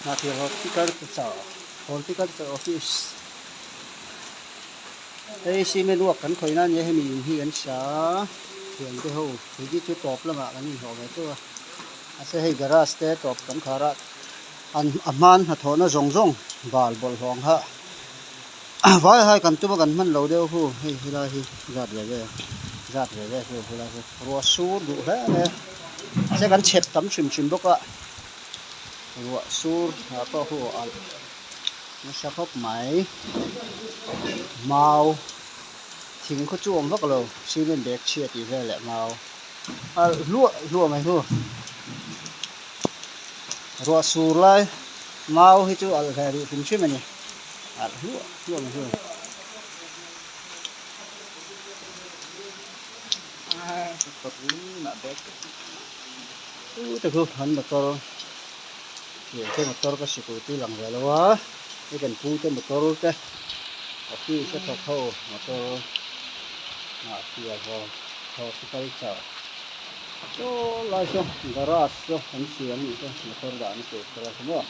Hnahthial horticulture horticulture office hei cement work kan khawih na ania hemi in hi kan hria thiante ho hei chu tawp lamah kan inhlawh ve teuh a mahse hei garage te tawp kan khar a an a hman hnathawhna zawng zawng bal bawlhhlawh ang kha vai hai kan tum a kan hman lo deuh hu hei helai hi zat ve ve zat ve ve hu helai hi ruah sur duh hle mai a mahse kan chhep tam hrim hrim bawk a ruah sur ah pawh hu a alh nasa khawp mai mau thing khaw chu awm vak lo cement bag chhia tih vel leh mau alh hluah hluah mai hu ruah sur lai mau hi chu alh ve rih hrim hrim a ni alh hluah hluah mai hu. Te khu an motor te motor ka sikul te lang ve lo a hei kan pu te motor te office a thawk ho motor hnahtial horticulture saw lai saw garage saw an siam anih chu motor dahna tur te lai saw maw.